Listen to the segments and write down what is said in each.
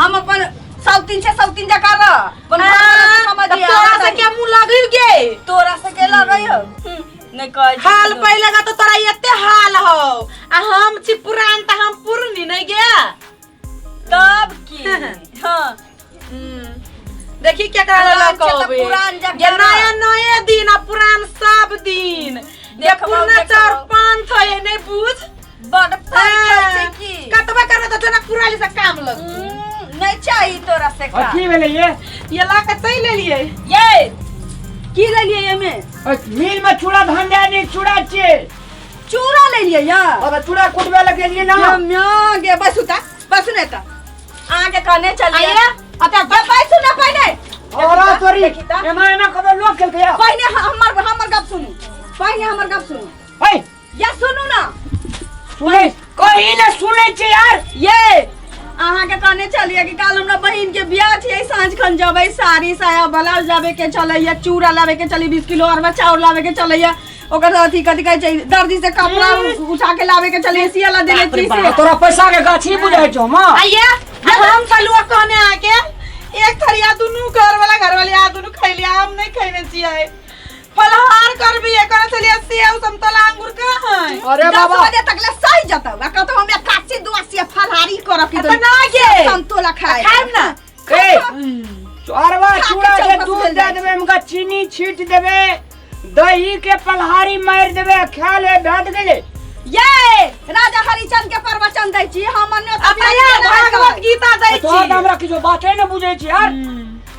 हम अपन सौतीन छै सौतीन जकाँ रह अपन घरवाला से समझ तब तोरा से क्या मुंह लगल गे तोरा से के लगै हौ नहीं कहै छै हाल पहिले का तो तोरा एते हाल हौ आ हम छी पुरान त हम पुरनी नहीं गे तब की हाँ देखी क्या करा पुरान छै त कहबे पुरान जकाँ ये नया नया दिन आ पुरान सब दिन ये देखबौ, पुरना देखबौ। चार पान थे नहीं बुझ बड़ फाइट छै की कतबा करबे त जनकपुर से काम लग नहीं चाही तोरा से का की भेलै ये ये ला के चलि एलियै ये की लेलियै एमे मिल में चूड़ा धान दे दी चूड़ा छियै चूड़ा लेलियै या अब चूड़ा कुटबे लग गेलियै ना ये म्या गे बसु ता बसु ने ता अहाँ के कहने चलिए आइए। अतः बैसु ना पहिने और तोरी देखी ता। एना एना कदर लोग खेलकै या पहिने हमर हमर गप सुनू पहिने हमर गप सुनू है या सुनू ना सुनै कहीं ना सुनै छी यार ये अहाँ के कहने चलिए कि काल हमरा बहिन के बियाह छै साँझ खन जबै साड़ी साया ब्लाउज लाबे के चलैया चूड़ा लाबे के चली 20 किलो अरवा चाउर लाबे के चलैया ओकर अथी कथी कहै छै दर्जी से कपड़ा उठा के लाबे के चली सिया ला देने छी से तोरा पैसा के गाछी बुझाइ छौ मां आइए हम कलुआ कहने आके एक थरिया दुनू घर वाला घर वाली आ दुनू खैलिया हम नहीं खैने छियै फलहार करबी एकर चलिए सेब समतोला अंगूर कहाँ है अरे दस बाबा बजे तक ले सही जतौ आ कहतौ हम एकासी दुआसी फलहारी करब की तऽ ना गे संतोला खाए खायब ना ए अरवा खा के चूड़ा के चौकस दूध भेल दे जाइ देबे हुनका चीनी छीट देबे दही के पलहारी मारि देबे खा ले भेट गेलै ये राजा हरिचंद के प्रवचन दै छी हम अन्य अब भागवत गीता दै तोरा छी तऽ हमरा किछो बाते ने बुझै छी यार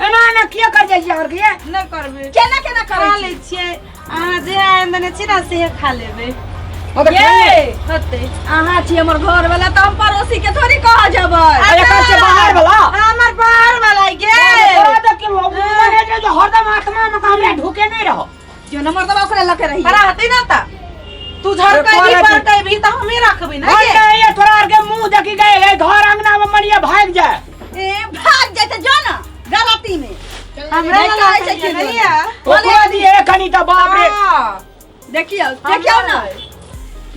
एना एना किया कर जाइ छी यार के नहि करबै केना केना खा करै लै छियै अहाँ जे आनि देने छी ने सेहे खा लेबै हँ तऽ ये खेले होतै अहाँ छी हमर घर वाला तऽ हम पड़ोसी के थोड़ी कह जेबै अरे एकर से बाहर वाला हमर बाहर वाला गे तोरा तऽ के मने जे तो हरदम आत्मा में हमरा ढुके नहीं रहो जो नंबर दबा ओकरे लके रही बड़ा हतै ना ता तू झरकै भी परकै भी तऽ हमे रखबै ना गे अरे ये तोरा आर के मुंह देखी गए है घर अंगना में मरिया भाग जाए ए भाग जाते जो ना गलती में हमरा नहीं वाला कहै छै खैया कि नहीं है। ओकरा दिए कनी तऽ बाप रे हाँ। देखियौ देखियौ ना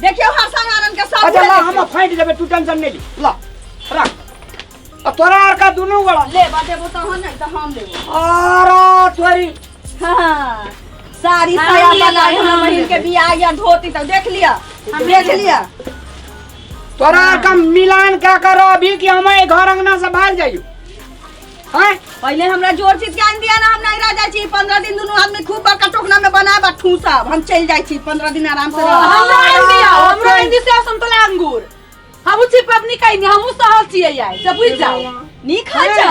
देखियौ हर साधारण के सब अच्छा ला हम फाइट देबे तू टेंशन नहीं ली ला रख आ तोरा आर का दुनू गोड़ा ले देबो तहन नहीं तऽ हम लेबो अरे तोरी हाँ, साड़ी हाँ, साया हम बनाई लेबै, हमरा हम बहिन के लेबै। बियाह या धोती सब देख लिया देख लिया तोरा आर का मिलान क्या करो अभी कि हम घर अंगना से भाग जाइयो हैं पहले हमरा जोर चीज के आनि दिया ना हम नहीं रह जाइ छी 15 दिन दुनू आदमी खूब बड़का टोकना में बनाब आ ठूसब हम चलि जाइ छी 15 दिन आराम से रहब हमरो आनि दियौ हमरो आनि दियौ सेब समतोला अंगूर हमहूँ छी पबनी कैनी हमहूँ सहल छियै आइ से बुझि जाउ नीक होइ छौ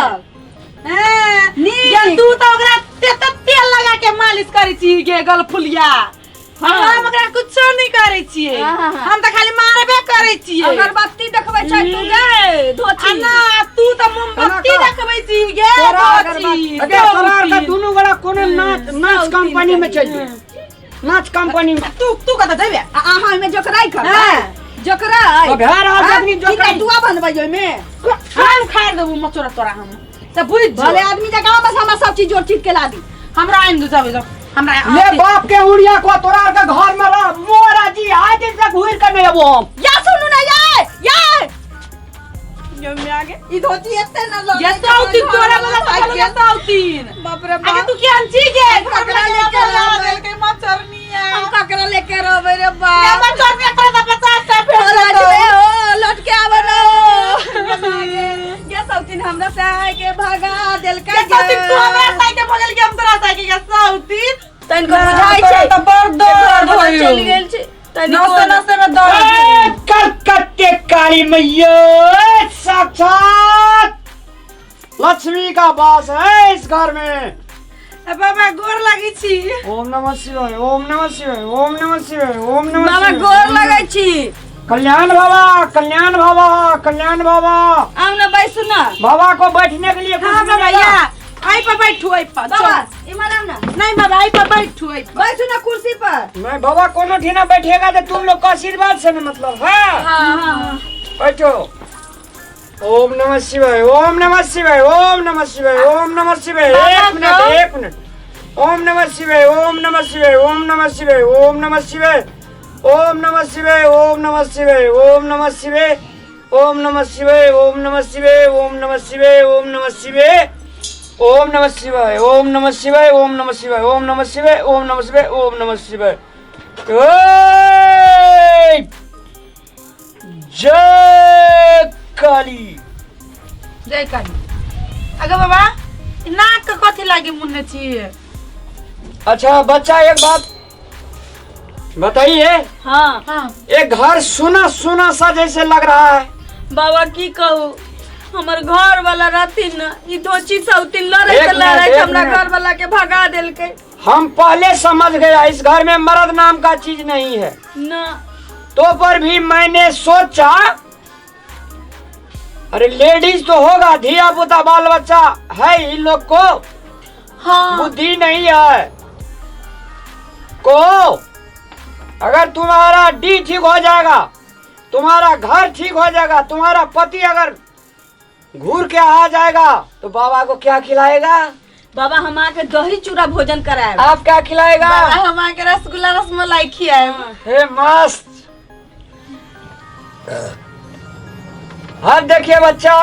हैं नीक। गे तू तऽ ओकरा ते ते तेल लगा के मालिश करै छी गे गलफुलिया हाँ। हम ओकरा कुछो नहि करै छियै हाँ, हाँ, हाँ। हम तऽ खाली मारबे करै छियै अगरबत्ती देखबै छै तू गे आ धोती ना तू तऽ मोमबत्ती केना देखबै छी गे तोरा धोती अगे तोरा आर का दुनू गोड़ा कोनो नाच नाच कंपनी में चल जो नाच कंपनी में तू तू कतऽ जेबे आ अहाँ ओहिमे जोकराइ करबै हाँ। जोकराइ तो भए रहल छै अखनी की जोकराइ। कदुआ बनबै ओहिमे हम खाइ देबू मचोरा तोरा हम से बुझ जो। भले आदमी जकाँ बस हमरा सब चीज जोड़ चीज के ला दी हमरा आनि दू जाबे जाओ हमरा ले बाप के उड़िया को तोरा आर के घर में रह मोरा जी आज दिन तक घूर के नहीं अबो हम या सुनू ना ये ये यो में आगे ई धोती एते न लगे ये साउतीन तोरा वाला भाग ये साउतीन बाप रे आगे बाप तू के अनची गे हम ककरा लेके रहबै? देलकै मचरनिया हम ककरा लेके रहबै रे ये बाप मचरनिया तोरा तऽ 50 टा ओ भेट राजवे ओ लौट के आवे ना ये साउतीन हमरा से आए के भगा देलकै ये साउतीन तू हमरा साइके भगल के हम तोरा साइके के साउतीन तनिको बुझाइ छै तऽ बड़ दर्द चलि होइयो गेल छै तनिको नसे नसे में दर्द ए, कलकत्ते काली मैया साक्षात लक्ष्मी का वास है इस घर में ए बाबा गोर लगै छी ओम नमः शिवाय ओम नमः शिवाय ओम नमः शिवाय ओम नमः बाबा शिवाय गोर लगै छी कल्याण बाबा कल्याण बाबा कल्याण बाबा आउ ने बैसू ने बाबा को बैठने के लिए कुछ हाँ बाबा मिलेगा? या आई पर बैठू आई पर बाबा चल इमहर आउ ने नहीं बाबा आई पर बैठू आई पर बैसू ने कुर्सी पर मैं बाबा कोनो ठीना बैठेगा तो तुम लोग का आशीर्वाद से ना मतलब है हाँ बैठो ओम नमः शिवाय ओम नमः शिवाय ओम नमः शिवाय ओम नमः शिवाय एक मिनट एक मिनट ओम नमः शिवाय ओम नमः शिवाय ओम नमः शिवाय ओम नमः शिवाय ओम नमः शिवाय ओम नमः शिवाय ओम नमः शिवाय ओम नमः शिवाय ओम नमः शिवाय ओम नमः शिवाय ओम नमः शिवाय ओम नमः शिवाय ओम नमः शिवाय ओम नमः शिवाय ओम नमः शिवाय ओम नमः शिवाय ओम नमः शिवाय। ओय! जय काली। जय काली। अगे बाबा, ई नाक के कथी लागी मुन्ने छी? अच्छा बच्चा, एक बात बताइए। हाँ। हाँ। एक घर सुना सुना सा जैसे लग रहा है। बाबा की कहू, हमर घर वाला रहथिन न, ई धोची सौतीन लड़ैत एक मिनट, लड़ैत एक हमरा मिनट। घर वाला के भगा देलकै। हम पहले समझ गया इस घर में मर्द नाम का चीज नहीं है। न। तो पर भी मैंने सोचा अरे लेडीज तो होगा, धिया पुता बाल बच्चा है इन लोग को। हाँ। बुद्धि नहीं है को। अगर तुम्हारा डी ठीक हो जाएगा, तुम्हारा घर ठीक हो जाएगा, तुम्हारा पति अगर घूर के आ जाएगा तो बाबा को क्या खिलाएगा? बाबा हम आके दही चूड़ा भोजन कराएब। आप क्या खिलाएगा? बाबा हम आके रसगुल्ला रसमलाई खियाएब। हे मस्त। हाँ देखिए बच्चा,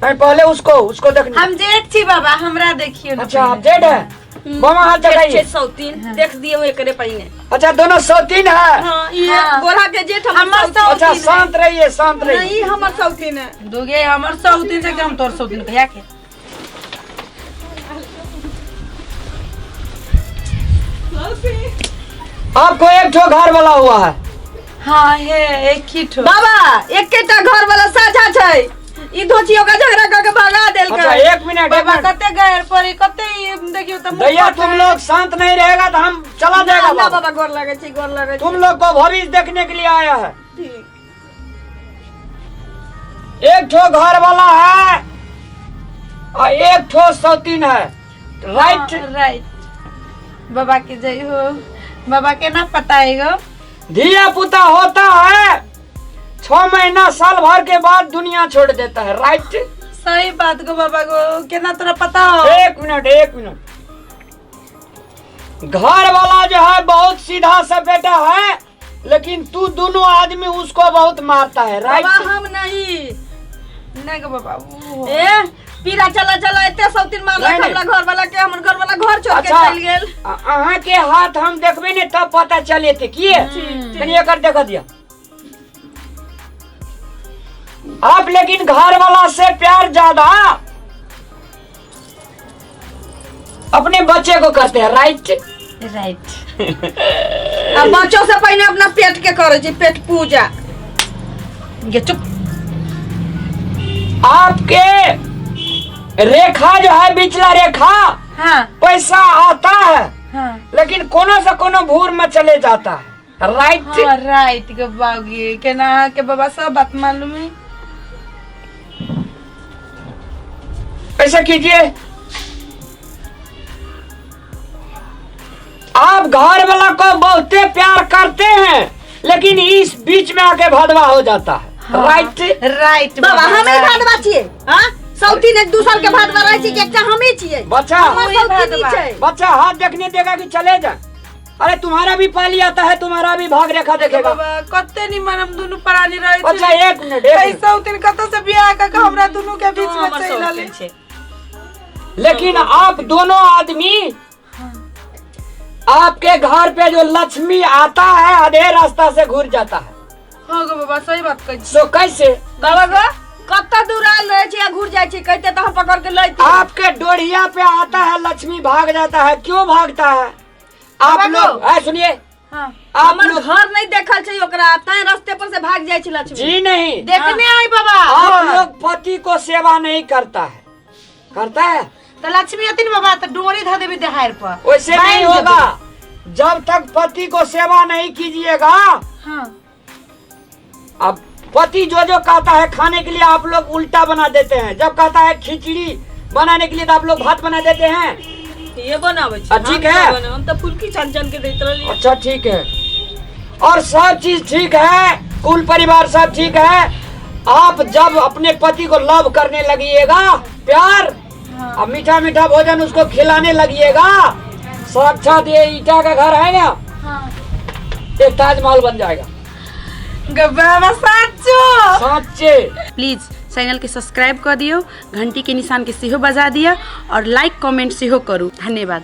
नहीं पहले उसको उसको देखने। हम जेठ छी बाबा, हमरा देखियो न। अच्छा आप जेठ है, मामा हाथ जेठ लगाइए। छै सौतीन, देख दिए एकरे पहिने। अच्छा दोनों सौतीन है। हाँ, ये हाँ। गोरा के जेठ हमर हमर सौतीन। अच्छा सौतीन है। शांत रहिए, शांत रहिए। नहीं हमर सौतीन है। दुगे हमर सौतीन से हम तोर सौतीन कहिया के। आपको एक ठो घर वाला हुआ है। हाँ हे एक ही ठो। बाबा एकेटा घर वाला साझा छै, ई धोची ओकरा झगड़ा कऽ के भगा देलकै। अच्छा एक मिनट, एक बाबा मिनट। कते गैर पड़ी कते ई देखियो त मुँह भैया पर तुम लोग शांत नहीं रहेगा तो हम चला जाएगा। ना बाबा। बाबा गोर लगे छी, गोर लगे छी। तुम लोग को भविष्य देखने के लिए आया है। ठीक। एक ठो घर वाला है और एक ठो सौतीन है। राइट। हाँ, राइट। बाबा के जय हो। बाबा के ना पता है गो। धिया पुता होता है 6 महीना साल भर के बाद दुनिया छोड़ देता है। राइट। सही बात गो बाबा गो, केना तोरा पता हो? एक मिनट, एक मिनट। घर वाला जो है बहुत सीधा सा बेटा है, लेकिन तू दोनों आदमी उसको बहुत मारता है। राइट। बाबा हम नहीं। नहीं गो बाबा, वो ए पीरा चला चला एते सौतीन मारलक नहीं, नहीं। हमरा घर वाला के, हमर घर वाला घर छोड़ के अच्छा, चल गेल। अहाँ के हाथ हम देखबे ने तब पता चले थे की कनी एकर देख दिया आप। लेकिन घर वाला से प्यार ज्यादा अपने बच्चे को करते हैं। राइट। राइट। आ बच्चों से पहिने अपना पेट के करे छी, पेट पूजा। गे चुप। आपके रेखा जो है बिचला रेखा, हाँ। पैसा आता है, हाँ। लेकिन कोनो से कोनो भूर में चले जाता है। राइट। हाँ, राइट गो बाबूजी, केना के बाबा सब बात मालूम है। ऐसा कीजिए आप घर वाला को बहुते प्यार करते हैं, लेकिन इस बीच में आके भदवा हो जाता है। हाँ। राइट। राइट बाबा हम ही राइट। भादवा छियै। हां सौतीन एक दू साल के भादवा रहै छी कि एकटा हमही छियै। बच्चा। हमर वही सौतीन ही भादवा। छै। बच्चा हाथ देखने देगा कि चले जा। अरे तुम्हारा भी पाली आता है, तुम्हारा भी भाग रेखा देखेगा। बाबा कते निमन हम दुनू प्राणी रहै छी। अच्छा एक मिनट, एक मिनट। सौतीन कतौ से बियाह क के हमरा दुनू के बीच में हमर चलि सौतीन आले। छै। लेकिन आप दोनों आदमी आपके घर पे जो लक्ष्मी आता है आधे रास्ता से घूर जाता है। हाँ गो बाबा सही बात कहै छी। सो कैसे? बाबा गो कत्ता दूर आयल रहै छी आ घूर जाइ छी, कहते तऽ हम पकड़ के लैती। आपके डोरिया पे आता है लक्ष्मी भाग जाता है। क्यों भागता है? आप बाबा लोग गो। सुनिए, हाँ। आप हमर लोग घर नहीं देखल छै ओकरा, तैं रास्ते पर से भाग जाइ छै लक्ष्मी। जी नहीं, देखने आई बाबा। आप लोग पति को सेवा नहीं करता है। करता है तो लक्ष्मी अतिन बाबा तो डोरी ध देबी देहार पर। वैसे नहीं बांध होगा जब तक पति को सेवा नहीं कीजिएगा। हाँ। अब पति जो जो कहता है खाने के लिए आप लोग उल्टा बना देते हैं। जब कहता है खिचड़ी बनाने के लिए तो आप लोग भात बना देते हैं। ये बनाबै छी। आ, ठीक हम है। तऽ बनाबै, हम तऽ फुलकी छान छान के दैत रहलियै। अच्छा ठीक है, और सब चीज ठीक है, कुल परिवार सब ठीक है। आप जब अपने पति को लव करने लगिएगा, प्यार और मीठा मीठा भोजन उसको खिलाने लगिएगा, साक्षात ये ईटा का घर है ना, हाँ। ये ताजमहल बन जाएगा। गो बाबा साचो। साचे। प्लीज चैनल के सब्सक्राइब कऽ दियौ, घंटी के निशान के सेहो बजा दिअ और लाइक कमेंट सेहो करू। धन्यवाद।